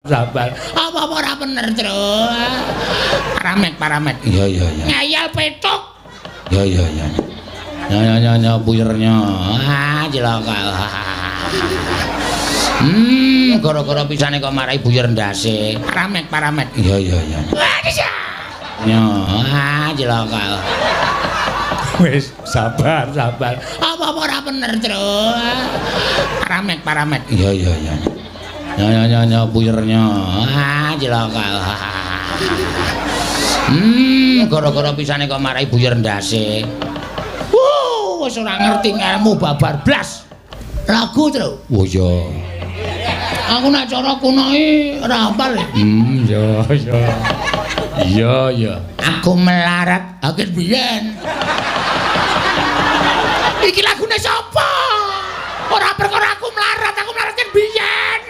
Sabar. Apa-apa ora bener, Tru. Paramek, paramek. Iya, iya, iya. Ngayal petuk. Iya, iya, iya. Nya nya nya nya puyernya. Ah, cilaka. Gara-gara pisane kok marai buyer ndase. Paramek, paramek. Iya, iya, iya. Nya, ah, cilaka. Wis, sabar, sabar. Apa-apa ora bener, Tru. Paramek, paramek. Iya, iya, iya. Nya nya nya nya puyernya. Ah, cilaka. Gara-gara pisane kok marai buyer ndase. Wuh, wis ora ngerti ngelmu babar blas. Lagu, Tru. Oh iya. Aku nek cara kuno iki ora hafal. Iya, iya. Iya, iya. Aku melarat akeh biyen. Iki lagune sapa? Ora perkara aku melarat kan biyen.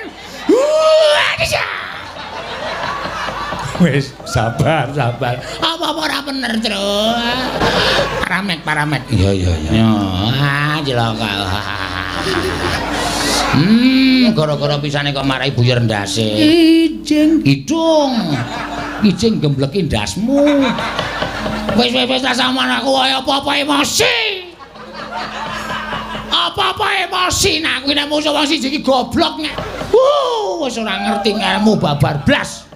Wis, sabar, sabar. Apa-apa ora bener, Tru. Paramek, paramek. Iya, iya, iya. Nya, ah, cilaka. Gara-gara pisane kok marai buyer ndase. Ijing hidung. Ijing gembleki ndasmu. Wis wis wis sampean aku wae apa-apa emosi. Apa-apa emosi nah aku nek musuh wong siji iki goblok nek. Wis ora ngerti ngelmu babar blas.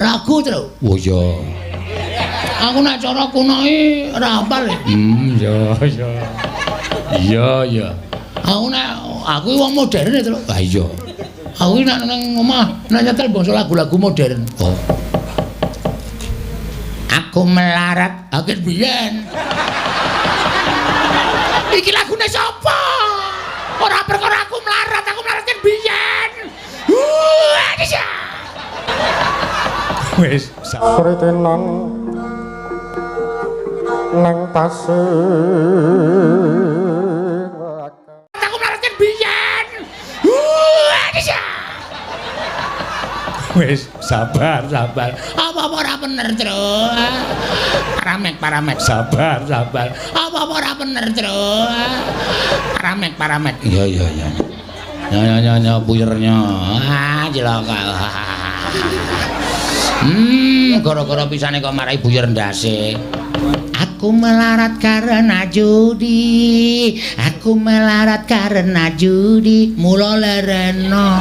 Lagu, Tru. Oh iya. Aku nek cara kuno iki ora hafal. Iya, iya. Iya, iya. Aku nek aku wong modern ya, Tru. Ah iya. Aku nek nang omah nek nyetel bangsa lagu-lagu modern. Oh. Aku melarat akeh biyen. Iki lagune sapa? Ora perkara aku melarat kan biyen. Wis, Kritenan nang tasik. Aku melarat kan biyen. Wis, sabar, sabar. Apa-apa ora bener, Tru. Paramek, paramek. Sabar, sabar. Apa-apa ora bener, Tru. Paramek, paramek. Iya, iya, iya. Nya nya nya nya puyernya. Ah, cilaka. Gara-gara pisane kok marai buyer ndase. Aku melarat karena judi. Aku melarat karena judi. Mula lereno.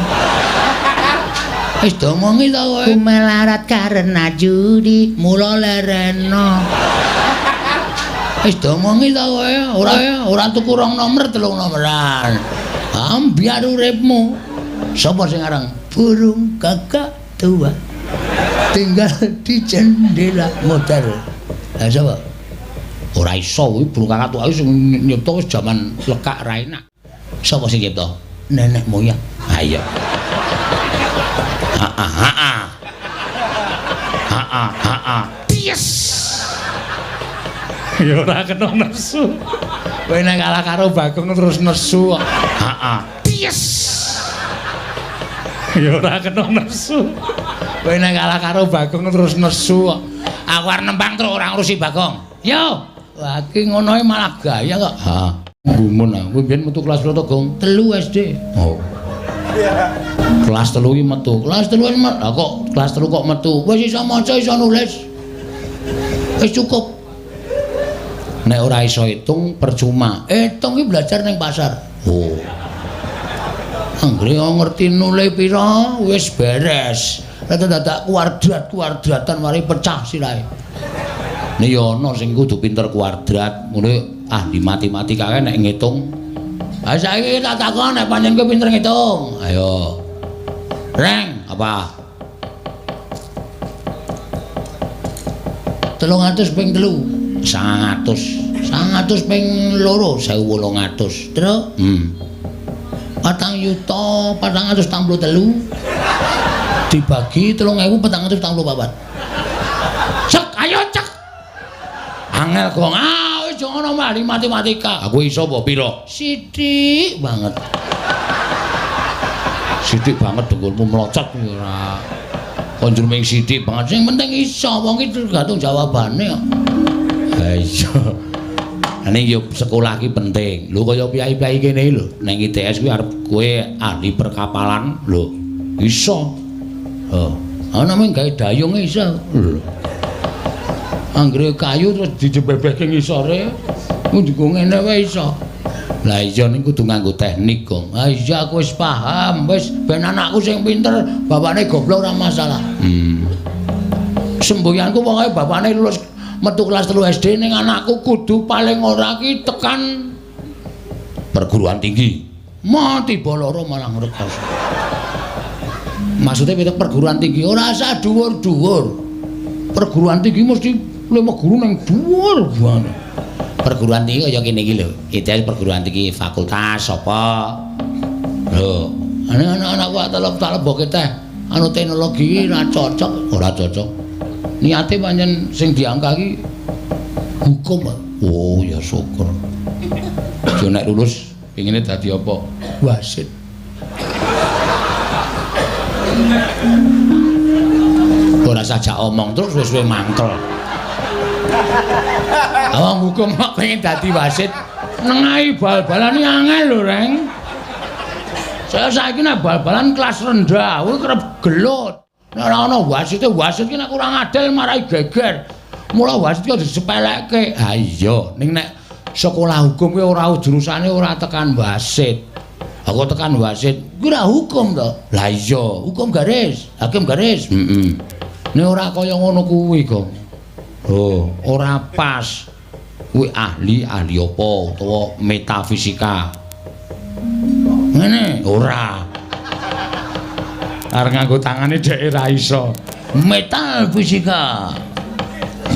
Wis domongi ta kowe. Aku melarat karena judi. Mula lereno. Wis domongi ta kowe. Ora ora tuku rong nomor, telung nomoran. Ambyar uripmu. Sapa sing aran? Burung gagak tua. Tinggal di jendela modar. Lah sapa? Ora iso kuwi burung kakak tua sing nyipta wis jaman lekak ra enak. Sapa sing nyipta? Nenek moyang. Ha iya. Ha ha ha. Ha ha ha. Yes. Ya ora kena nesu. Kowe nek kalah karo Bagong terus nesu kok. Ha ha. Yes. Ya ora kena nesu. Kowe nek kalah karo Bagong terus nesu kok. Aku arep nembang terus ora ngurusi Bagong. Yo. Wah, iki ngono malah gaya kok. Ha. Gumun aku biyen metu kelas piro to, Gong? 3 SD. Oh. Kelas 3 iki metu. Kelas 3 wis metu. Lah kok kelas 3 kok metu? Wis iso maca, iso nulis. Wis cukup. Nek ora iso hitung percuma. Hitung iki belajar ning pasar. Oh. Anggere ngerti nule pira wis beres. Nek dadak kuadrat-kuadratan mari pecah sirahe. Nek ya ana sing kudu pinter kuadrat, ngene ahli matematika kae nek ngitung. Ha saiki tak takon nek pancen kowe pinter ngitung. Ayo. Reng, apa? 300 ping 3. 900. 900 ping 2 1800. Terus? 4.443 dibagi 3.444. Cek, ayo cek. Angel Gong. Ah, wis ngono mari matematika. Aku iso apa pira? Sithik banget. Sithik banget dengkulmu mlocot ora. Konjur ming sithik banget. Sing penting iso, wong iki tergantung jawabane kok. Ha iya. Ning yo sekolah ki penting. Lho kaya piyai-piyai kene lho, ning ITS kuwi arep kowe ahli perkapalan lho. Iso. Oh, ana mung gawe dayung iso. Lho. Anggere kayu terus dijebebehke ngisore, ndiko ngene wae iso. Lah iya ning kudu nganggo teknik, Gong. Ah iya aku wis paham, wis ben anakku sing pinter, bapakne goblok ora masalah. Semboyanku pokoke bapakne lulus metu kelas 3 SD ning anakku kudu paling ora ki tekan perguruan tinggi. Mati loro malah ngrekoso. Maksudnya piye perguruan tinggi? Ora usah dhuwur-dhuwur. Perguruan tinggi mesti lima guru nang dhuwur banget. Perguruan tinggi kaya kene iki lho. Ideal perguruan tinggi fakultas apa? Lho, anak-anakku tak leboke teh anu teknologi ora cocok, ora cocok. Niate pancen sing diangka iki hukum. Oh ya syukur. Yo nek lulus pengine dadi apa? Wasit. Ora sajak omong terus wis suwe mangkel. Wong hukum kok pengen dadi wasit, nengahi bal-balan iki angel lho, Reng. Saya saiki nek bal-balan kelas rendah, kuwi kerep gelut. Nek ora ana wasite, wasit ki nek kurang adil marai geger. Mula wasit ki disepelekke. Ha iya, ning nek sekolah hukum kuwi ora jurusane ora tekan wasit. Aku tekan wasit, kuwi ora hukum to. Lah iya, hukum garis, hakim garis. Heeh. Nek ora kaya ngono kuwi, Gong. Oh, ora pas. Kuwi ahli apa utawa metafisika. Ngene, ora. Arep nganggo tangane dheke ra iso. Metal fisika.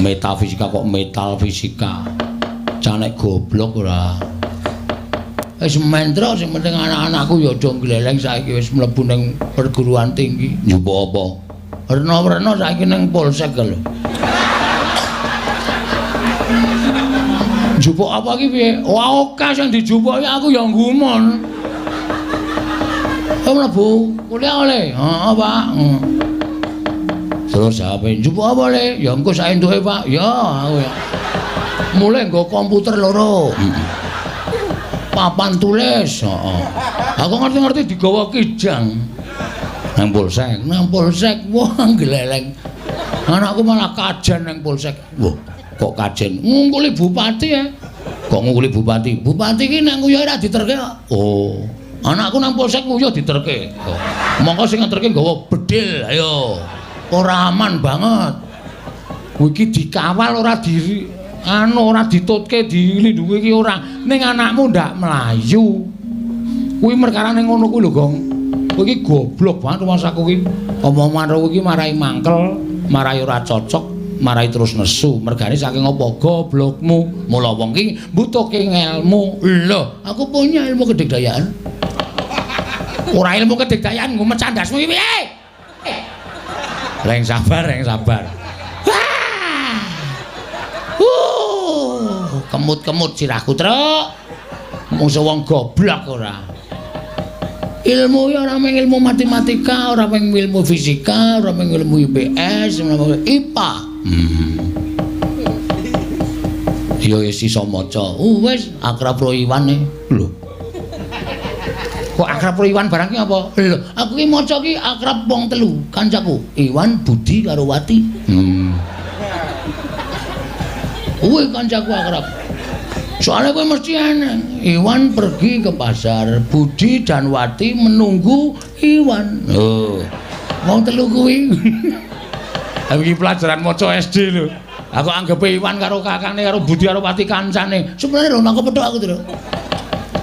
Metafisika kok metal fisika. Canek goblok ora. Wis mentrok sing penting anak-anakku ya aja gleleng saiki wis mlebu ning perguruan tinggi. Njupuk apa? Werna-werna saiki ning polsek lho. Njupuk apa iki piye? Wah, oke sing dijupuki aku ya nggumun. Oh, mlebu kuliah oleh. Heeh, Pak. Terus jawab, "Njupuk apa, Le?" "Ya engko sak entuke, Pak." "Ya, aku ya." Mulai nggo komputer loro. Papan tulis, heeh. Aku ngerti-ngerti digawa kijang. Nang polsek, nang polsek, wah gleleng. Anakku malah kajen nang polsek. Wah, kok kajen? Ngungkuli bupati ya. Kok ngungkuli bupati? Bupati ki nang nguyuh ora diterke kok. Oh. Anakku nang polsek nguyuh diterke. Oh. Mongko sing ngeterke nggawa bedil, ayo. Ora aman banget. Kuwi iki dikawal ora di anu ora ditutke dilindungi iki ora. Ning anakmu ndak mlayu. Kuwi perkarane ngono kuwi lho, Gong. Kowe iki goblok banget rumangsaku iki. Omongan karo iki marai mangkel, marai ora cocok, marai terus nesu. Mergane saking apa goblokmu. Mula wong iki mbutuhke ngelmu. Lho, aku punya ilmu kedigdayaan. Ora ilmu kedigdayaan nggo mecah ndasmu iki piye? Reng sabar, reng sabar. Kemut-kemut sirahku, Truk. Mungsu wong goblok ora. Ilmu ya ora mung ilmu matematika, ora mung ilmu fisika, ora mung ilmu IPS, ora mung IPA. Ya wis iso maca. Wis akrab ro Iwan e. Lho. Kok akrab ro Iwan barang ki apa? Lho, aku ki maca ki akrab wong telu, kancaku. Iwan, Budi karo Wati. Kuwi kancaku akrab. Soalnya kowe mesti aneh. Iwan pergi ke pasar, Budi dan Wati menunggu Iwan. Oh. Wong telu kuwi. Aku iki pelajaran maca SD lho. Aku anggepe Iwan karo kakane karo Budi karo Wati kancane. Sebenarnya lho nang kepethuk aku lho.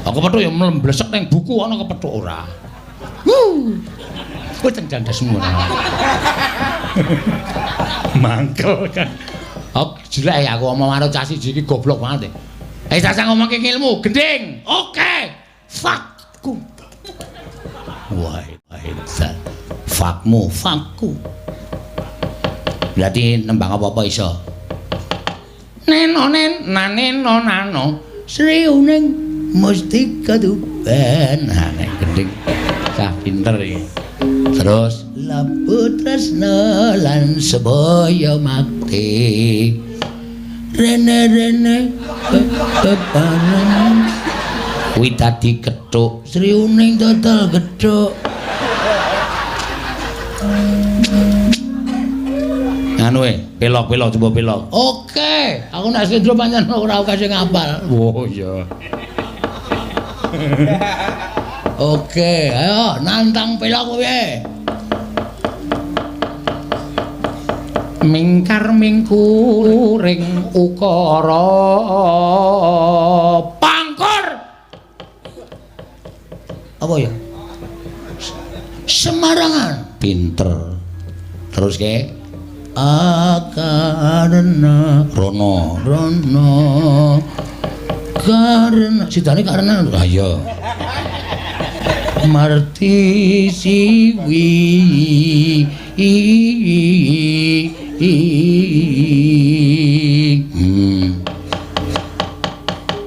Aku kepethuk ya mlembesek ning buku ana kepethuk ora. Wuh. Kowe cendandasmu ora. Mangkel kan. Oh, jelek ya aku omong karo cah siji iki goblok banget. Eh cah ngomongke ilmu, gending. Oke. Fakku. Wah, hebat. Fakmu, fakku. Berarti nembang apa-apa iso. Neno nen naneno nano Sri Uning Mustika Tuban. Nah, nek gending cah pinter iki. Terus labu tresna lan sebaya makti. Rene-rene bebarengan kuwi dadi gethuk Sri Uning dodol gethuk. Anu pelok-pelok coba pelok. Oke, aku nek slendro pancen ora akeh sing ngapal. Oh iya. Oke, ayo nantang pelok piye? Mingkar mingkuring ukara pangkur. Apa ya? Semarangan. Pinter. Terus ke? Karena rono rono karena sidane karena ah iya marti siwi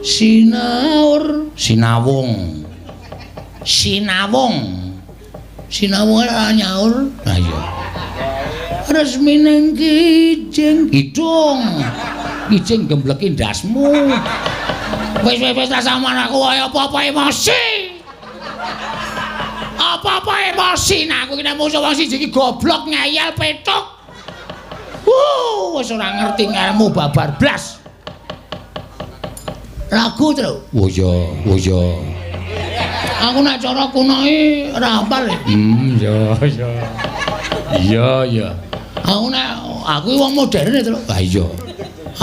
sinaur sinawung sinawung sinawung ora nyaur ah iya resmi nang kijing kidung kijing gembleki ndasmu wis wis wis sampean aku kaya apa-apa emosi apa-apa emosi nah aku iki nek musuh wong siji iki goblok ngeyel petuk wis ora ngerti ngelmu babar blas lagu tru oh iya oh iya aku nek cara kuno iki ora hafal iya iya iya iya aku nek aku wong modern to. Ha iya.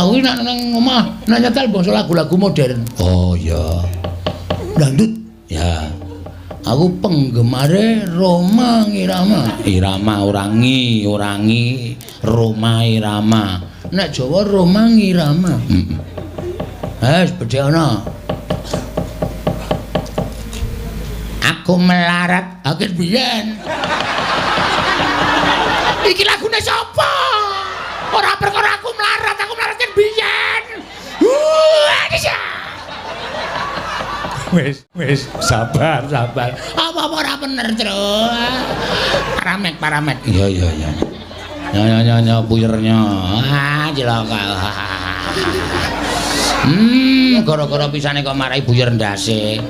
Aku nek nang omah nek nyetel bangsa lagu-lagu modern. Oh iya. Dangdut. Ya. Aku penggemare Rhoma Irama. Irama orangi, orangi Rhoma Irama. Nek Jawa Rhoma Irama. Heeh. Wes bedhe ana. Aku melarat akeh biyen. Iki lagune sapa? Ora perkara aku melarat kan biyen. Wis, wis, sabar, sabar. Apa-apa ora bener, Tru. Paramek, paramek. Iya, iya, iya. Nyo nyo nyo puyernya. Ah, cilaka. Gara-gara pisane kok marai buyer ndase.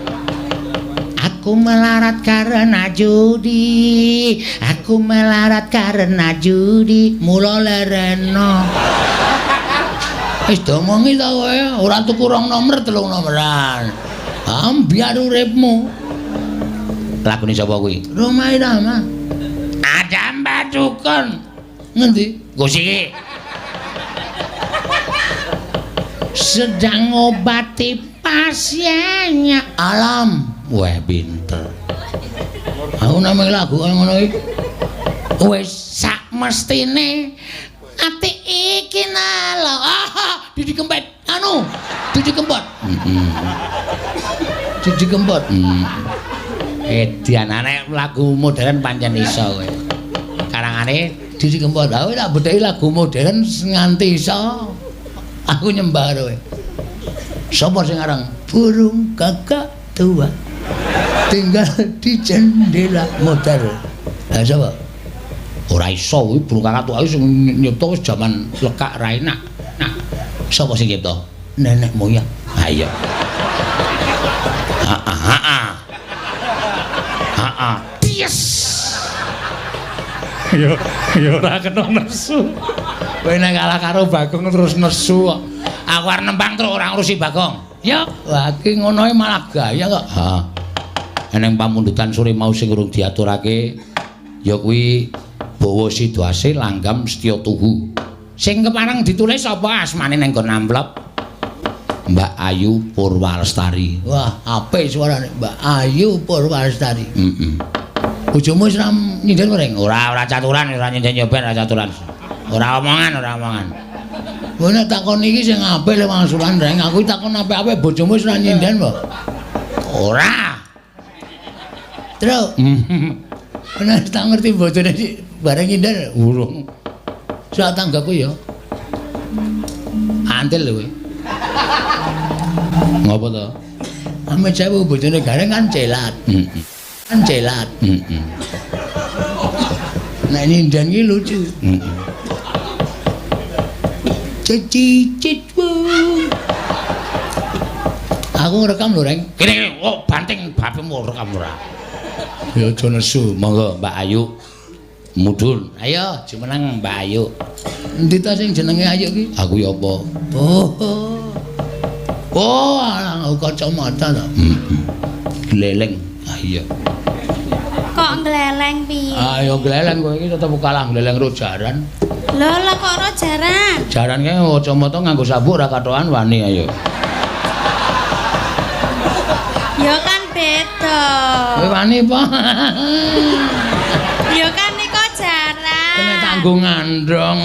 Aku melarat karena judi, aku melarat karena judi, mula lereno. Wis diomongi ta kowe, ora tuku rong nomor, telung nomoran. Ambyar uripmu. Lagune sapa kuwi? Rhoma Irama. Ada Mbak Dukun. Ngendi? Gusti. Sedang ngobati pasiennya. Alam. Wah, pinter. Aku namung lagu kaya ngono iki. Wis sak mestine ati iki nalo. Ah, Didi Kempet. Anu, Didi Kempot. Heeh. Didi Kempot. Edian nek lagu modern pancen iso kowe. Karangane Didi Kempot. Aku tak bedheki lagu modern nganti iso. Aku nyembah kowe. Sapa sing aran? Burung gagak tua tinggal di jendela motor. Lah sapa? Ora iso kuwi burung kakak tua sing nyipta wis jaman lekak ra enak. Nah, sapa sing nyipta? Nenek moyang. Ha iya. Ha ha ha. Ha ha. Yes. Yo yo ora kena nesu. Kowe nek kalah karo Bagong terus nesu kok. Aku arep nembang terus ora ngurusi Bagong. Ya, wah iki ngono malah gaya kok. Ha. Eneng pamundutan sore mau sing urung diaturake ya kuwi Bawa Sidoase langgam setya tuhu. Sing kepareng ditulis apa asmane nang nggon amplop? Mbak Ayu Purwalestari. Wah, apik suarane Mbak Ayu Purwalestari. Heeh. Bojomu wis ora nyinden reng? Ora, ora caturan, ora nyinden yo ben ora caturan. Ora omongan, ora omongan. Kowe nek takon iki sing apik le wangsulan reng, aku takon apik-apik bojomu wis ora nyinden apa? Ora. Truk. Nek tak ngerti bojone bareng nyinden urung. Sak tanggaku ya. Antil lho kowe. Ngopo to? Amit sewu bojone Gareng kan celat. Heeh. Kan celat. Heeh. Nek nyinden ki lucu. Heeh. Cicit. Aku ngrekam lho, Reng. Kene kene, oh banting bapemu rekam ora. Ya aja nesu, monggo Mbak Ayu. Mudhun. Ayo jumeneng Mbak Ayu. Endi ta sing jenenge Ayu ki? Aku ya apa? Oh. Oh, alah kacamata ta. Heeh. Gleleng. Ah iya. Kok gleleng piye? Ayo gleleng kowe iki tetep kalah gleleng ro jaran. Lho, lha kok ro jaran? Jaran kae kacamata nganggo sabuk ora katokan wani ayo. Ya kan beda. Kowe wani apa? Ya kan nika jaran. Kena tanggung ngandong.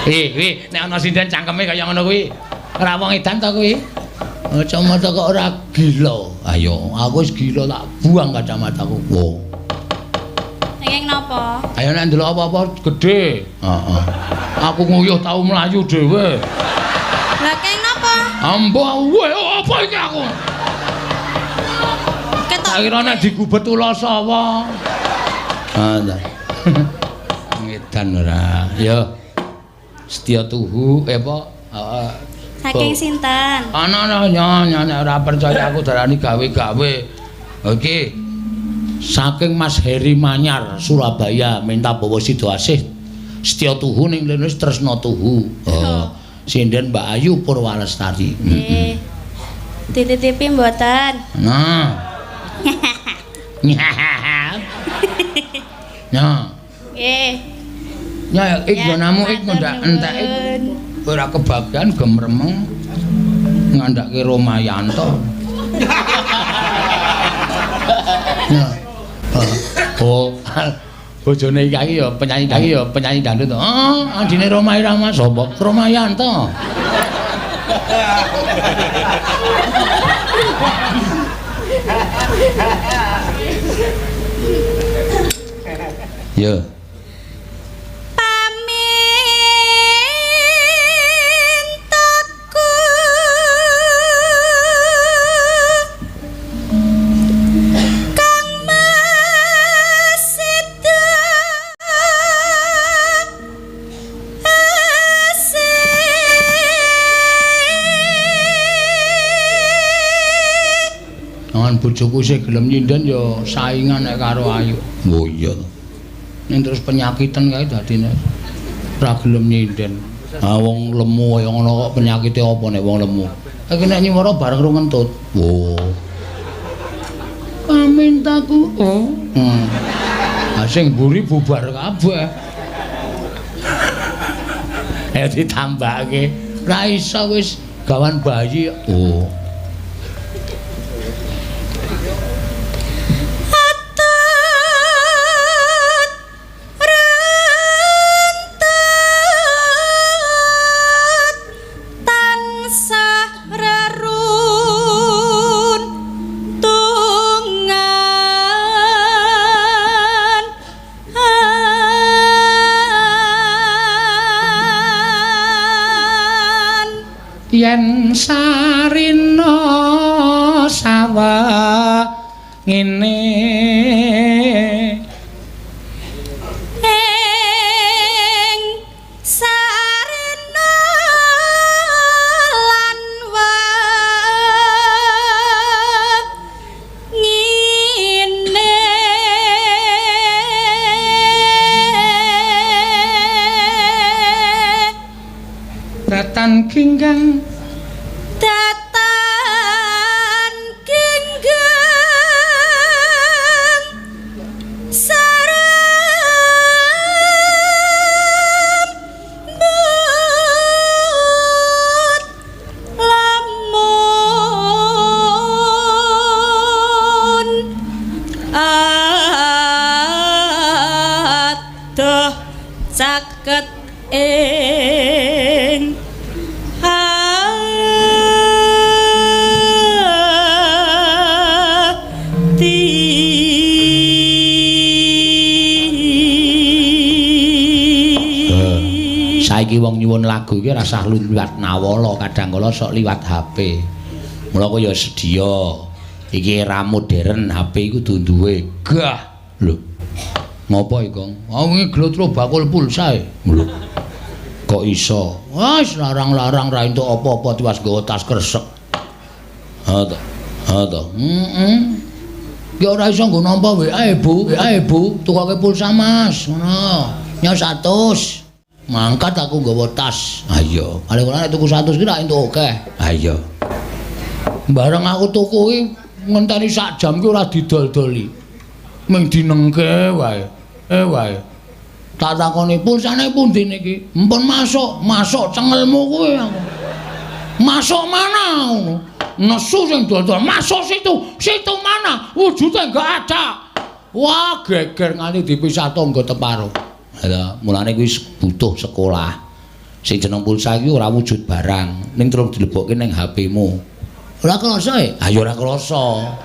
Wih, wih, nek ana sinden cangkeme kaya ngono kuwi. Ora wong edan ta kuwi? Kacamata kok ora gila. Ayo, aku wis gila tak buang kacamataku. Wo. Nanging napa? Ayo nek ndelok apa-apa gedhe. Heeh. Aku nguyuh tau mlayu dhewe. Lah keng napa? Ambo, weh, apa iki aku? Ketok. Tak kira nek digubet ula sawa. Ah, ta. Ngedan ora. Ya. Setya tuhu apa? Heeh. Saking sinten? Ana ana nya nek ora percaya aku darani gawe-gawe. Oke. Saking Mas Heri Manyar Surabaya minta bawa sida asih setya tuhu ning lene tresna tuhu. Oh. Sinden Mbak Ayu Purwalestari. Nggih. Dititipi mboten? Nah. Nah. Nggih. Ya ik nggonamu ik ndak entek ora kebagian gemremeng ngandhake Romayanto. Nah. Oh, bojone iki ya penyanyi iki ya penyanyi dangdut. Oh, andine Roma Irama sapa? Romayanto. Ya. Bojoku sing gelem nyinden ya saingan nek karo Ayu. Oh iya. Ning terus penyakitan kae dadine ora gelem nyinden. Ah wong lemu kaya ngono kok penyakite apa nek wong lemu. Iki nek nyuwara bareng ro ngentut. Oh. Pamintaku. Oh. Ah sing mburi bubar kabeh. Ayo ditambahke. Ra iso wis gawan bayi. Oh. Yen sarina sawah ngene ing sarina lan wengine datan ginggang caket ing ati. Saiki wong nyuwun lagu iki rasah liwat nawala, kadang kala sok liwat HP. Mula kaya sedia iki era modern, HP iku kudu duwe. Gah lho. Ngopo iki, Kong? Ah wingi glotro bakul pulsa e. Lho. Kok iso? Wis larang-larang ra entuk apa-apa tiwas nggawa tas kresek. Ha to. Ha to. Heeh. Ki ora iso nggo nampa WA, Bu. WA, Bu, tukoke pulsa, Mas. Ngono. Nya 100. Mangkat aku nggawa tas. Ha iya, paling ora nek tuku 100 ki ra entuk akeh. Ha iya. Bareng aku tuku ki ngenteni sak jam ki ora didol-doli. Ming dinengke wae. Wae. Tak takoni pulsane pundi niki? Mpun masuk, masuk cengelmu kuwi aku. Masuk mana ngono? Nesu sing dodol, masuk situ. Situ mana? Wujude enggak ada. Wah, geger nganti dipisah tangga teparo. Lha, mulane kuwi butuh sekolah. Sing jeneng pulsa iki ora wujud barang, ning terus dilebokke ning HP-mu. Ora krasa e? Ha ya ora krasa.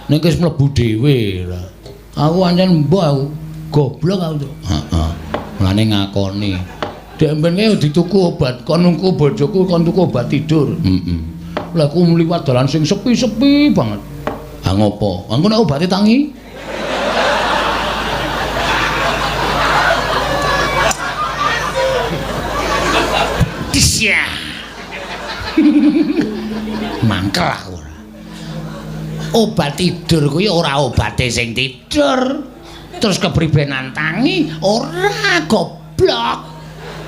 Ning wis mlebu dhewe. Aku ancen mbah aku. Goblok aku to. Heeh. Mulane ngakoni. Dek mben kae dituku obat, kon nunggu bojoku kon tuku obat tidur. Heeh. Lah aku mliwat dalan sing sepi-sepi banget. Ha ngopo? Engko nek obate tangi. Disya. Mangkel aku ora. Obat tidur kuwi ora obate sing tidur. Terus kepribenan tangi ora goblok.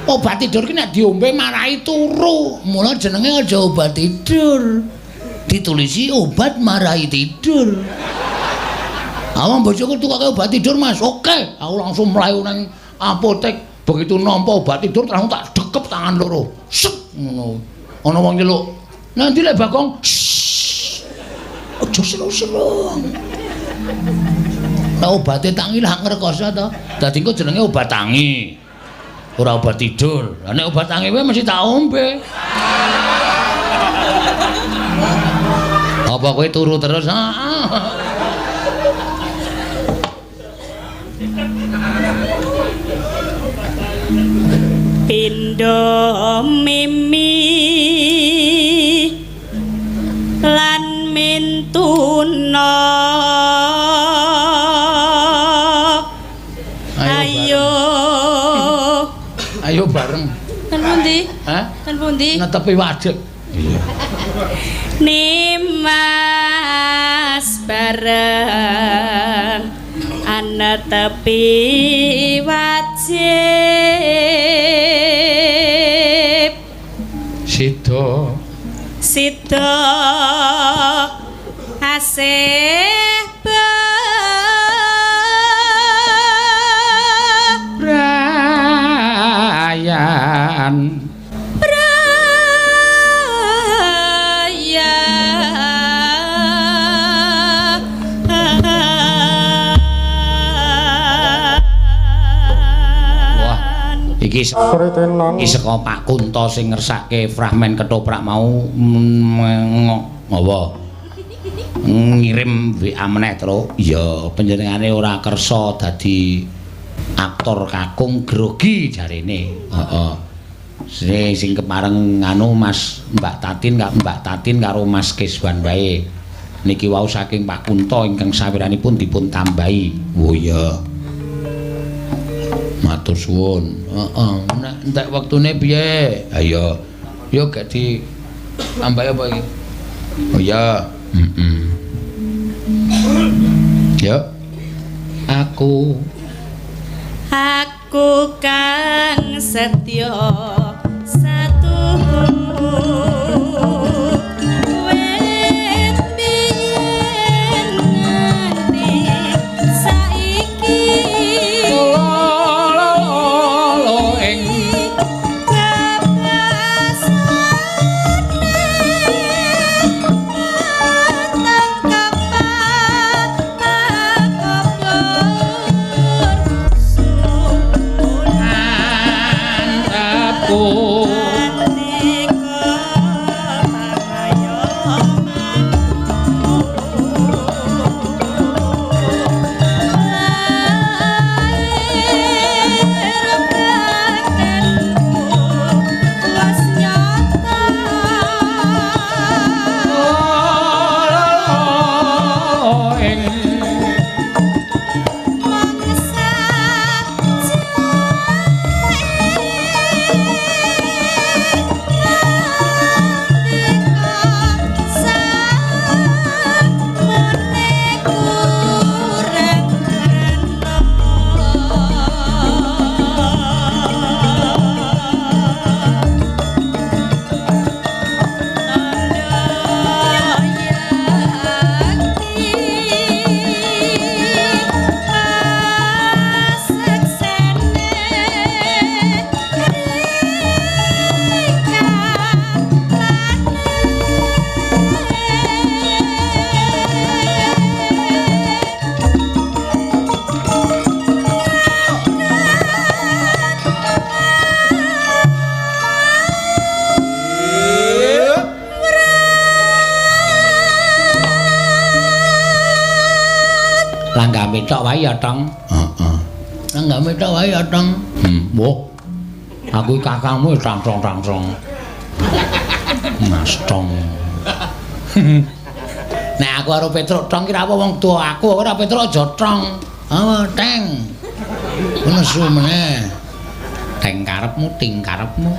Obat tidur ki nek diombe marai turu. Mula jenenge aja obat tidur. Ditulisi obat marai tidur. Awang bojoku tukoke obat tidur, Mas. Oke, aku langsung mlayu nang apotek. Begitu nampa obat tidur langsung tak dekep tangan loro. Set ngono. Ana wong nyeluk. Nanti lek Bagong. Aja seru-seru. Lah obate tangi lah ngrekoso to. Dadi engko jenenge obat tangi. Ora obat tidur. Lah nek obat tangi wae mesti tak ombe. Apa kowe turu terus? Heeh. Pindho mimi lan mintuna. Ayo. Ayo bareng. Ten pundi? Hah? Ten pundi? Netepi wajik. Iya. Nimas bareng anetepi wajib. Sida. Sida asih brayan. Iki saka Pak Kunto sing ngersake fragmen ketoprak mau apa ngirim WA meneh, Truk. Iya, panjenengane ora kersa dadi aktor kakung grogi jarene. Heeh. Sing kepareng nganu Mas Mbak Tatin, Mbak Tatin karo Mas Keswan wae. Niki wau saking Pak Kunto ingkang sawiranipun dipun tambahi. Oh iya. Matur suwun. Heeh, nek entek wektune piye? Ha iya. Yo gak di tambahi apa iki? Oh iya. Heeh. Yo. Aku kang setya satu wit biyen nganti saiki lolo ing antepku Langgame tok wae ya, Tong. Heeh. Langgame tok wae ya, Tong. Wah. Aku kakangmu tang-tong-tang-tong. Mas Tong. Nek aku karo Petruk Tong ki apa wong tuwa aku ora Petruk aja Tong. Apa teng. Nesu meneh. Teng karepmu, ting karepmu.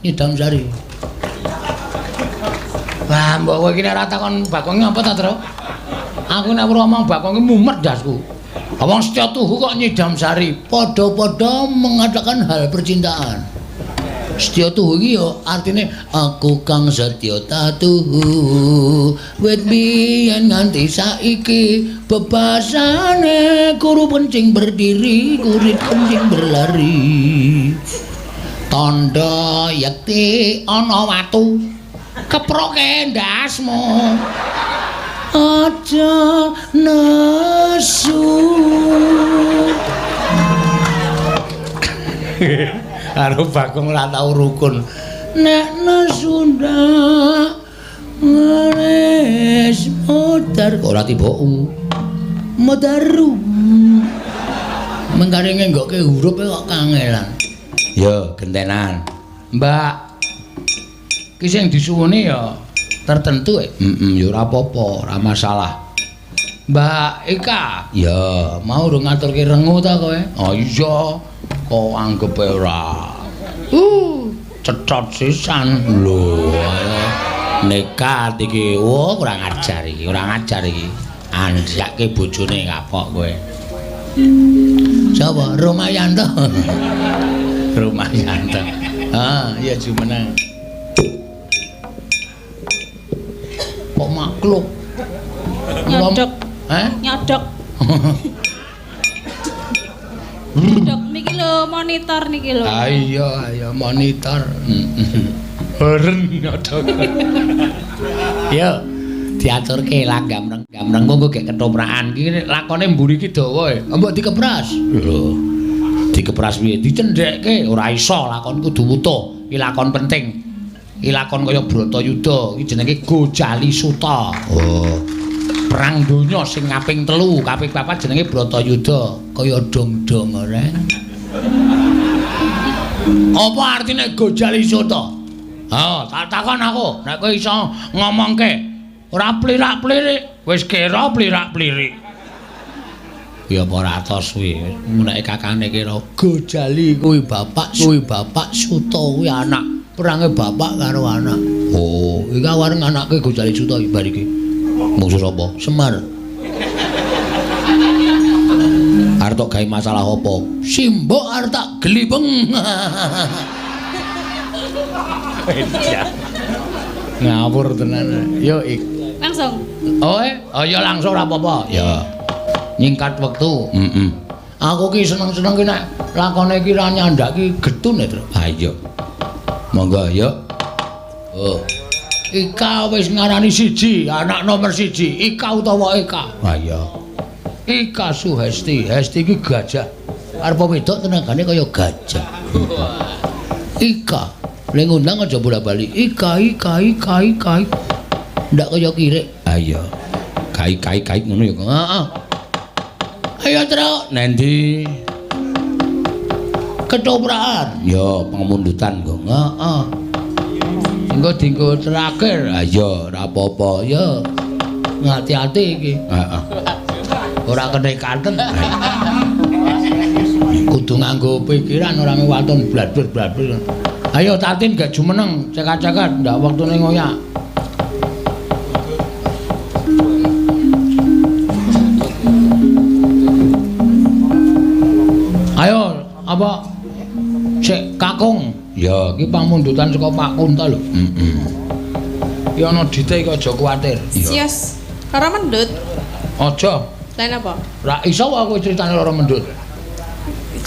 Nyidam sari. Wah, mbok kowe iki nek ora takon Bagong apa ta, Tru? Aku nek ora omong Bagong iki mumet ndasku. Wong setya tuhu kok nyidam sari, padha-padha mengatakan hal percintaan. Setya tuhu iki ya artine aku kang setya tatuhu. Wit biyen nganti saiki bebasane kuru pencing berdiri, kurit kencing berlari. Tandha yekti ana watu keproke ndasmu aja nesu. Karo Bagong ora tau rukun. Nek nesu ndak ngeres modar ora tiba u modaru mengkare ngenggokke hurup kok kangelan. Ya, gentenan. Mbak, ki sing disuwuni ya tertentu. Heeh, ya ora apa-apa, ora masalah. Mbak Eka, ya mau urung ngaturke rengu ta kowe? Oh iya, kok anggepe ora. Cecot sisan. Lho, nekat iki. Oh, kurang ajar iki, kurang ajar iki. Andhake bojone kapok kowe. Sapa? Romayanto. Romayanto. Ah, iya jumeneng. Kok makluk? Nyodok. Hah? Nyodok. Nyodok niki lho, monitor niki lho. Ah iya, ayo monitor. Beren nyodok. Yo, diaturke langgam reng kok gek ketoprakan. Iki lakone mburi iki dawa e. Mbok dikepras. Lho. Dikepras piye? Dicendhekke ora iso, lakon kudu wutuh. Iki lakon penting. Iki lakon kaya Bratayuda, iki jenenge Gojali Suta. Oh. Perang donya sing kaping 3, kaping 4 jenenge Bratayuda, kaya dong-dong ora. Apa artine Gojali Suta? Ha, tak takon aku, nek kowe iso ngomongke ora plirak-plirik, wis kira plirak-plirik. Ya apa ora atos kuwi, meneke kakane kira Gojali kuwi bapak, Suta kuwi anak. Perange bapak karo anak. Oh, iki arep anake Gojali Suta iki bar iki. Mungsu sapa? Semar. Arep tok gawe masalah apa? Simbok arep tak glipeng. Ngawur tenan. Yo ik. Langsung. Oh, oh ya langsung ora apa-apa. Ya. Nyingkat wektu. Heeh. Aku ki seneng-seneng ki nek lakone iki ra nyandak ki getun ya, Tru. Ha iya. Monggo yo. Oh. Ika wis ngarani siji, anak nomor siji, Ika utawa Eka. Ha iya. Ika Suhesti, Hesti iki gajah. Arep wedok tenagane kaya gajah. Ika. Ning ngundang aja bola-bali. Ika ika ika ika. Ndak kaya kirik. Ha iya. Kai kai kai ngono ya. Heeh. Ayo Truk, nendi? Ketoprakan. Ya, pamundutan kok. Heeh. Engko dienggo terakhir. Ha iya, ora apa-apa. Ya. Ngati-ati iki. Heeh. Ora kenekaten. Kudu nganggo pikiran ora waton bladber-bladber. Ayo Tatin gak jumeneng, cekat-cekat ndak wektune ngoyak. Ayo, apa? Sik kakung. Ya, iki pamundutan saka Pak Kunto lho. Heeh. Iki ana dite iki aja kuwatir. Sios. Lara mendut. Aja. Lah napa? Ra iso aku critane lara mendut.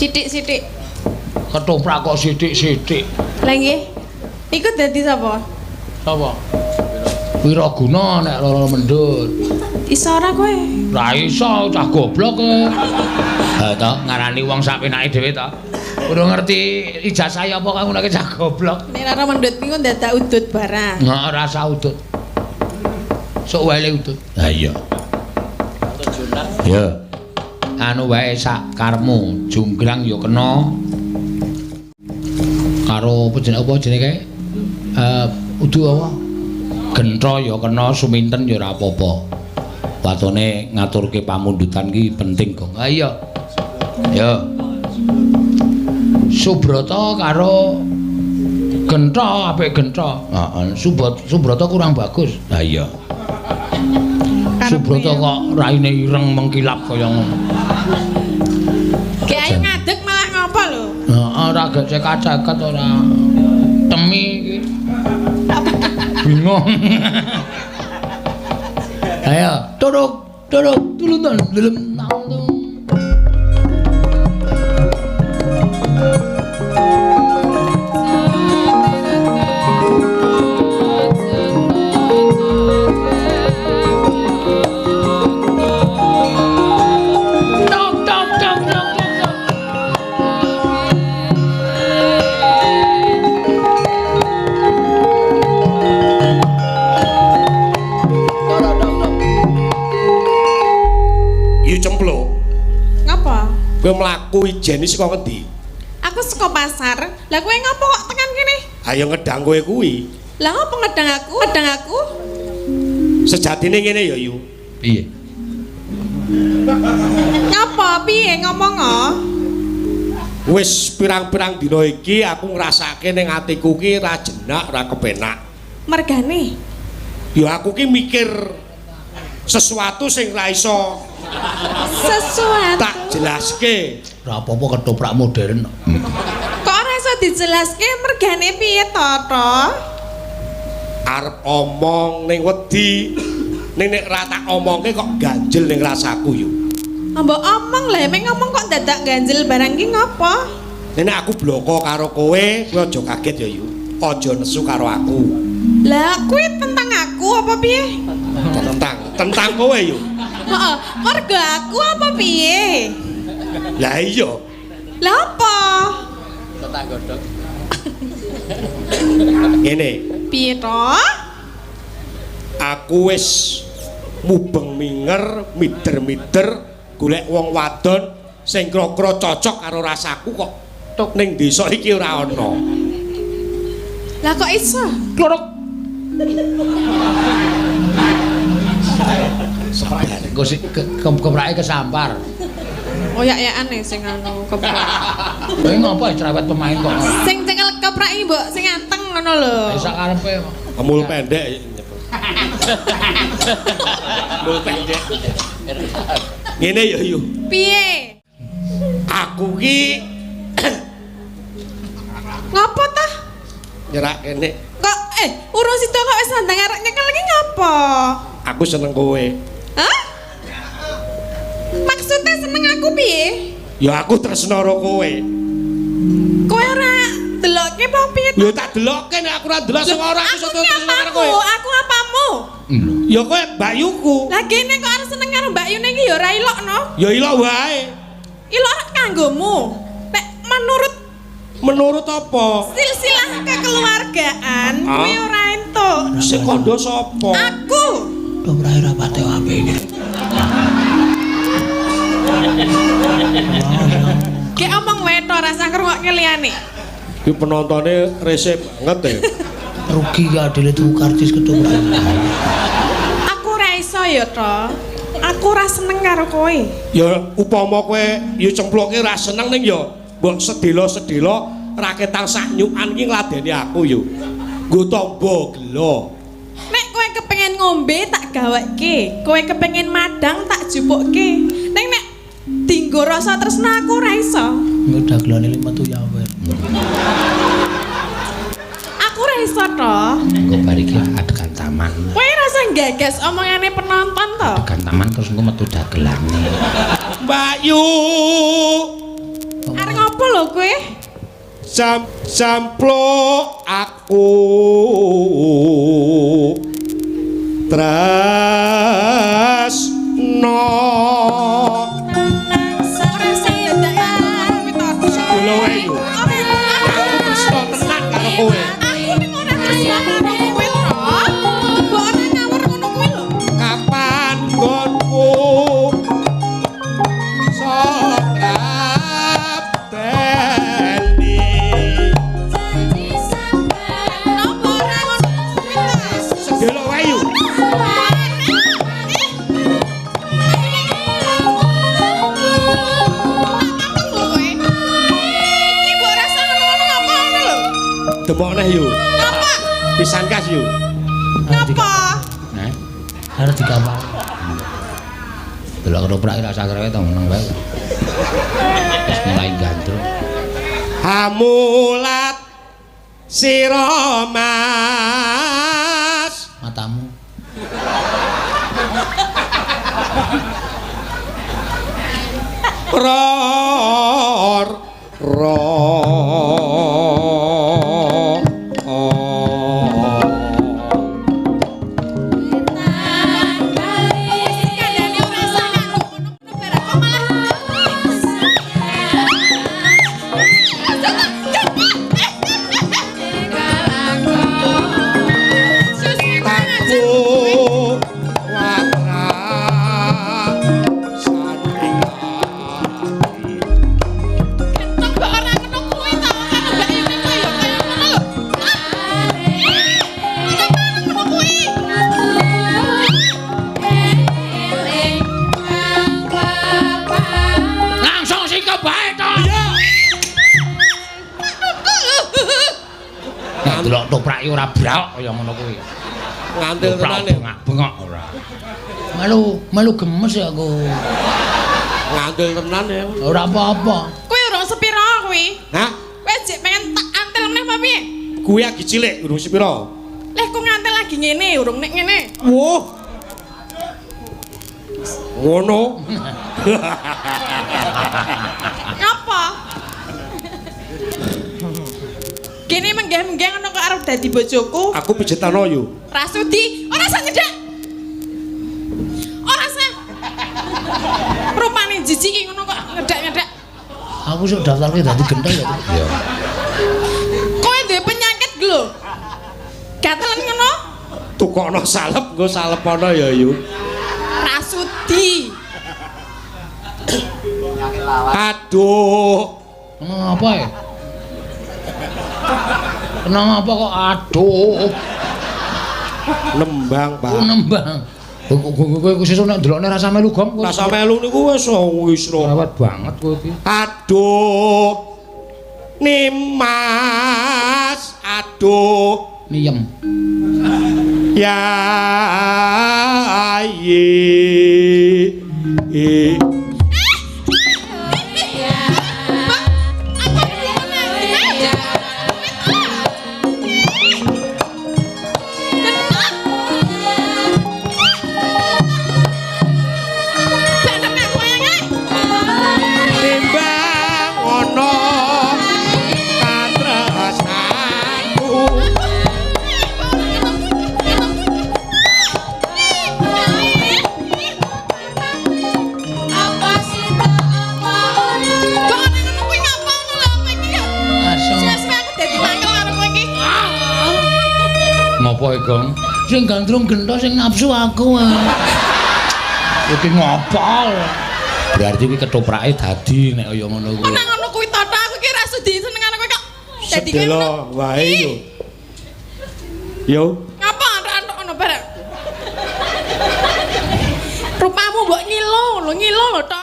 Sithik-sithik. Ketoprak kok sithik-sithik. Lah nggih. Iku dadi sapa? Sapa? Wiraguna nek lara mendut. Iso ora kowe? Ra iso, cah goblok kowe. Ha to, ngarani wong sak penake dhewe to. Urung ngerti ijazah apa kok ngono cah goblok. Nek lara mendut iku dadak udut barang. Heeh, rasa udut. Sok wae udut. Ha iya. Ya. Anu wae sak karepmu, junggrang ya kena. Karo apa jenenge kae? Udu apa? Gentha ya kena, suminten ya ora apa-apa. Watone ngaturke pamundutan ki penting kok. Ha iya. Ya. Subrata karo Gentha apik Gentha. Heeh, Subrata kurang bagus. Ha iya. Subrata kok raine ireng mengkilap kaya ngono. Gek ayo ngadeg malah ngopo lho? Heeh, ora gek cekat-ceket ora. Temi iki. Bingung. Ayo, turuk, turuk, tuluntan, delem nang. Kowe mlaku ijeni saka ngendi? Aku saka pasar. Lah kowe ngopo kok tekan kene? Ayo ngedang kowe kuwi. Lah ngopo ngedang aku? Ngedang aku? Sejatine ngene ya, Yu. Piye? Ngopo piye ngomong kok? Wis pirang-pirang dina iki aku ngrasake ning atiku ki ra jenak, ra kepenak. Mergane? Ya aku ki mikir sesuatu sing ra iso sesuatu tak jelaske. Ora apa-apa ketoprak modern. Kok ora iso dijelaske mergane piye to, to? Arep omong ning wedi, ning nek ra tak omongke kok ganjel ning rasaku yo. Mbok omong lha mek ngomong kok dadak ganjel barang ki ngopo? Nek aku bloko karo kowe, kowe aja kaget ya, Yu. Aja nesu karo aku. Lah kuwi tentang aku apa piye? Tentang kowe yo. Heeh, mergo aku apa piye? Lah iya. Lah apa? Tentang godhog. Ngene. Piye to? Aku wis mubeng minger, mider-mider golek wong wadon sing kira-kira cocok karo rasaku kok tok ning desa iki ora ana. Lah kok iso? Klorok. Engko sik keprake kesampar. Oyak-oyakane sing anu keprak. Kowe ngopo cerewet pemain kok. Sing cekel keprak iki mbok sing anteng ngono lho. Sak karepe. Emul pendek. Emul pendek. Ngene ya, Yu. Piye? Aku ki ngopo ta? Nyerak kene. Kok urung sida kok wis sandang arek nyekel iki ngopo? Aku seneng kowe. Hah? Maksudnya seneng aku piye? Ya aku tresno karo kowe. Kowe ora delokke apa piye? Ya tak delokke nek aku ora delok sing ora aku iso tresno karo kowe. Aku apamu? Ya kowe mbakyuku. Lah kene kok arep seneng karo mbakyune iki ya ora ilok no. Ya ilok wae. Ilok kanggomu. Nek menurut Menurut apa? Silsilah kekeluargaan kuwi ora entuk. Sing kandha sapa? Aku. Ora ora pate apik iki. Ki omong wae to rasa ngrungokke liyane. Ki penontone rese banget ya. Rugi ya adile tuku karcis ketoprak. Aku ora iso ya to. Aku ora seneng karo kowe. Ya upama kowe ya cemploke ora seneng ning ya mbok sedela-sedela raketang sak nyukan iki ngladeni aku yo. Nggo tamba gela. Nek kowe kepengin ngombe tak gaweke, kowe kepengin madang tak jupukke. Ning nek dinggo rasa tresna aku ora iso. Engko dagelane metu ya kowe. Aku ora iso to. Engko bar iki adegan taman. Kowe rasa gagas omongane penonton to. Adegan taman terus engko metu dagelane. Mbak Yu. Arep ngopo lho kowe? Samplok aku tresno. Ora sing dadake aku to. Lho wae yo. Aku tresno tenan karo kowe. Aku ning ora tresno karo kowe to. Mbok ora ngawur ngono kuwi lho. Kapan nggonku sokrabeni Napa ora ngono kuwi to? Sedelok wae yo. Demok neh yo. Napa? Pisan kas yo. Napa? Heh. Arep dikapal. Delok ketoprak ora usah krewet to meneng wae. Wis mulai gandrung. Hamulat sira Mas. Matamu. Ror ro. Kandhane ora usah nganggo ngono barang kok malah. Aku watra saning ati. Kok ora ngono kuwi to karo Mbak Yuni kok ya kaya ngono lho. Ora ngono kuwi. Langsung sikep bae to. Nek delok toprak iki ora braok kaya ngono kuwi. Ngantil Toprak tenan ya. bengak-bengok ora. Melu melu gemes ya aku. Ngantil tenan ya. Ora apa-apa. Kuwi urung sepiro kuwi? Hah? Kowe jek pengen tak antil meneh apa piye? Kuwi lagi cilik urung sepiro? Leh kok ngantil lagi ngene urung nek ngene. Wuh. Ngono. Ngapa? Gini menggeh-menggeh ngono kok arep dadi bojoku. Aku pijetano yo. Rasudi, ora usah nyedhak. Ora usah. Rupane jijik iki ngono kok ngedak-ngedak. Aku sok daftarke dadi genteng ya. Iya. Kowe duwe penyakit lho. Gatelen ngono? Tukokno salep nggo salepono ya yu. Rasudi. Aduh. Ngapa ya? Kenapa kok aduh? Nembang, Pak. Oh, nembang. Kowe sesuk nek ndelokne rasa melu gong. Rasa melu niku wis wis rawat banget kowe iki. Aduh. Nimas, aduh. Niyem. Ya ye. Timbang ana katresnanku. Gong? Sing gandrung gento sing nafsu aku. Iki ngopo? Berarti kuwi ketoprake dadi nek kaya ngono kuwi. Nek ngono kuwi tata aku ki ra sudi seneng karo kowe kok. Dadi ngono wae yo. Yo. Ngapa antuk ngono bareng? Rupamu mbok ngilo lho, ngilo lho to.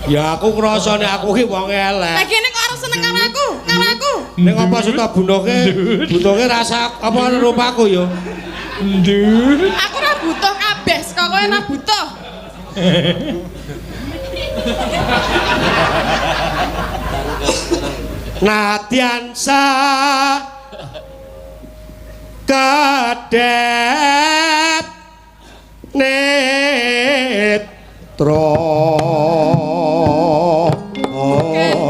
Ya aku ngrasa nek aku ki wong elek. Lah kene kok arep seneng karo aku, karo aku. Ning apa suta bunuhke, butuhke rasa apa rupaku yo. Ndur. Aku ora butuh kabeh, saka kowe ora butuh. Nadyan sa kadep netra.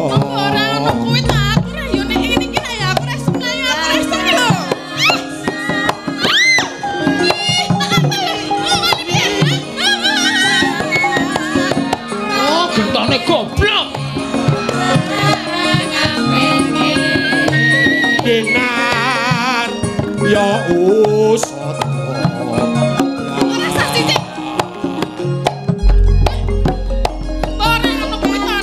Ora ono kuwi ta, aku ora yo nek ngene iki ya aku ora seneng, aku ora seneng lho. Oh, gentone goblok. Dinar ya usata. Ora sah sithik. Ora ono kuwi ta.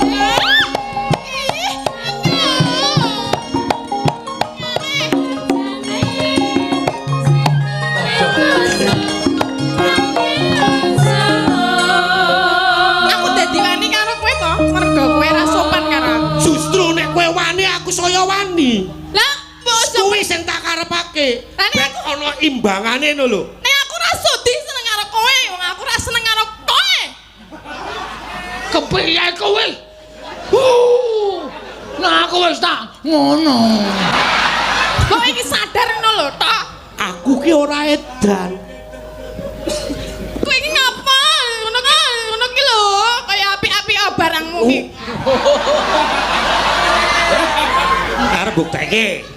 Aku dadi wani karo kowe to, mergo kowe ra sopan karo aku. Justru nek kowe wani aku saya wani. Lah, mbok kuwi sing tak karepake. Lah nek Ben ana imbangane ngono lho. Nek aku ra sudi seneng karo kowe, wong aku ra seneng karo kowe. Kepiye kowe? Nah aku wis tak ngono. Kok iki sadar ngono lho, tok. Aku ki ora edan. Kowe iki ngapa? Ngono ki, ngono ki lho, kaya apik-apik barangmu ki. Arep bukteke.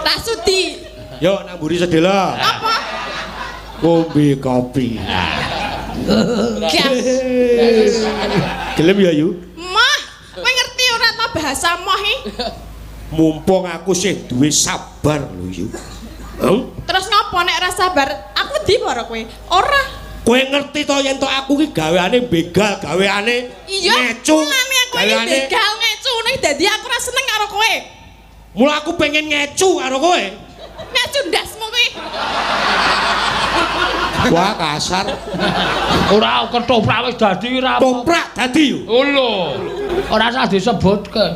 Tak sudi. Yo nang mburi sedela. Apa? Ngombe kopi. Gas. Gelem ya, Yu? Moh, kowe ngerti ora ta bahasa moh iki? Mumpung aku sih duwe sabar lho, Yu. Heh? Terus ngopo nek ora sabar? Aku wedi karo kowe. Ora. Kowe ngerti to yen to aku ki gaweane begal, gaweane Iya, ngecu. mulane aku iki begal ngecu ning dadi aku ora seneng karo kowe. Mula aku pengen ngecu karo kowe. Ngecu ndasmu kuwi. Wah, kasar. Ora ketoprak wis dadi ora apa. Toprak dadi yo. Oh lho. Ora usah disebutke.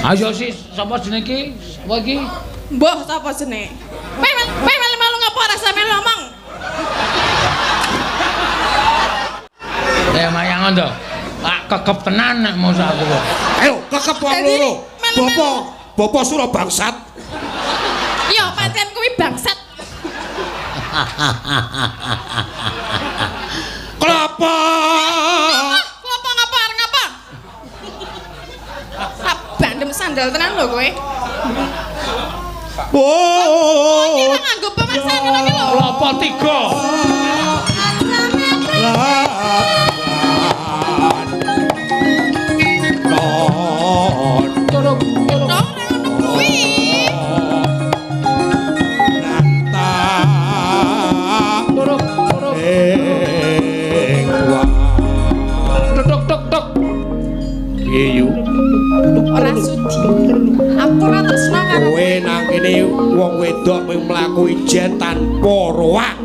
Ayo sis, sapa jenenge iki? Sapa iki? Mbah sapa jenenge? Kowe kowe melu-melu ngapa ora sampe ngomong? Ya mayangon to. Tak kekep tenan nek mosok aku kok. Ayo kekep wong loro. Bapak, bapak sura bangsat. Iya, pancen kuwi bangsat. Kelapa. Kelapa ngapa arep ngapa? Tak bandem sandal tenan lho kowe. Oh. Iki ora nganggo pemaksaan ngono ki lho. Kelapa 3. Turuk Ora ngono kuwi. Turuk turuk. Tuk tuk tuk. Piye yu? Ora sudi. Aku ora tresno karo kowe nang kene wong wedok mung mlaku ijen tanpa roang.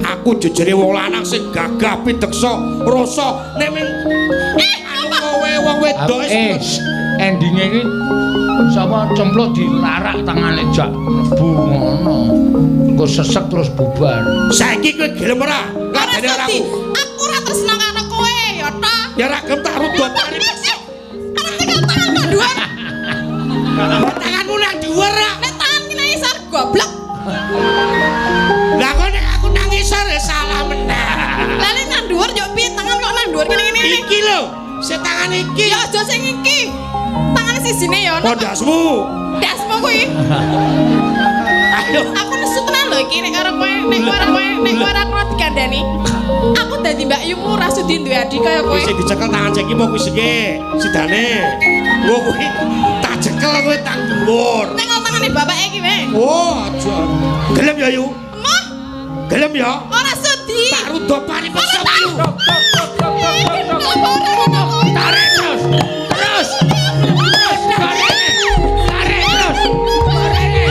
Aku jejere wong lanang sing gagah pideksa rasa nek ming kowe wong wedok endinge iki sapa cempluk dilarak tangane jak mlebu ngono. Engko sesek terus bubar. Saiki kowe gelem ora? Ora sudi. Aku ora tresno karo kowe ya ta. Ya ora gelem tak rudot. Arep tekan tangan kok dhuwur. Tanganmu nang dhuwur ra. Nek tangan ki nang isor goblok. Lah kok nek aku nang isor ya salah meneh. Lah nek nang dhuwur yo piye tangan kok nang dhuwur ngene ngene. Iki lho, sing tangan iki. Ya aja sing iki. Tangan sisine ya ono. Oh, dasmu. Dasmu kuwi. Ayo. Aku nesu tenan lho iki nek karo kowe, nek ora kowe, nek ora kowe dikandani. Aku dadi Mbak Yumu ora sudi duwe adik kaya kowe. Sing dicekel tangan sing iki apa kuwi sing sidane. Engko kuwi tak Cekel kowe tang dhuwur. Nek tangane bapake iki wae. Oh, aja. Gelem ya, Yu? Emoh, Gelem ya? ora sudi. Tak rudo paripeksa Yu. Tarik terus. Terus. Terus gorene. Tarik terus. Gorene.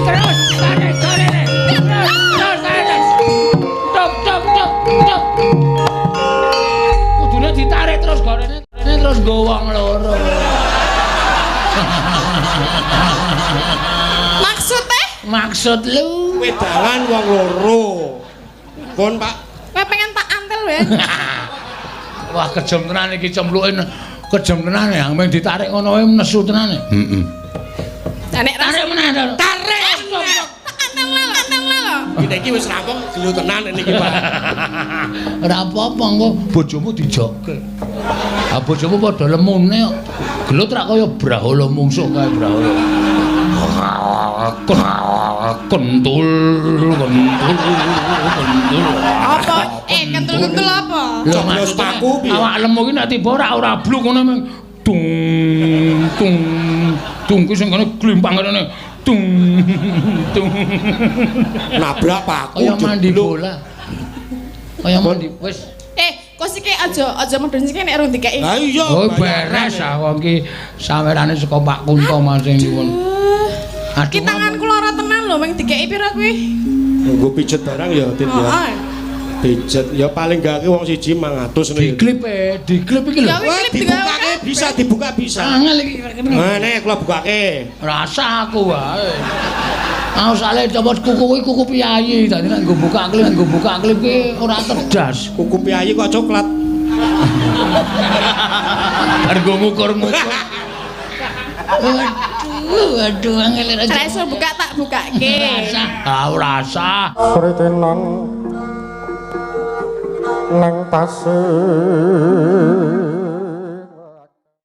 Terus tarik gorene. Terus terus tarik terus. Tuk tuk tuk tuk. Kudune ditarik terus gorene, gorene terus nggo wong loro. Maksudnya? Maksud lu? Wedangan wong loro. Pun, Pak. Kowe pengen tak antel wae. Wah, kejem tenan iki cempluke. Kejem tenan ya, mung ditarik ngono wae nesu tenan. Heeh. Lah nek Tarik meneh. Tarik. Tak antel lho, antel lho. Kita iki wis rampung gelo tenan niki, Pak. Ora apa-apa engko bojomu dijoke. Ah bojomu padha lemune kok. Gelut rak kaya brahala mungsuh kae brahala. Kentul kentul kentul. Apa? Kentul-kentul apa? Lho Coblos paku piye? Awak lemu ki nek tiba ora ora bluk ngono mung dung dung dung ku sing kene glimpang kene dung dung. Nabrak paku. Kaya mandi jeblok. bola. Kaya mandi wis. Kok siki aja medun siki nek urung dikeki. Lah iya. Oh beres ah wong ki sawerane saka Pak Kunto masing nyuwun. Aduh. Ki tanganku lara tenan lho mung dikeki pira kuwi? Nggo pijet barang ya, Tin ya. Heeh. Pijet ya paling gak ki wong siji 500 ngono ya. Diklip diklip iki lho. Ya, Wah, klip dibukake bisa, dibuka bisa. Angel iki. Nah, nek kula bukake. Rasa aku wae. Aku sale copot kuku kuwi kuku piyayi, dadi nek nggo buka klip, nggo buka klip ki ora terdas. Kuku piyayi kok coklat. Bar nggo ngukur-ngukur. Waduh, waduh angel Nek iso buka tak bukake. Rasa, ah rasa. Sritinan nang pasir.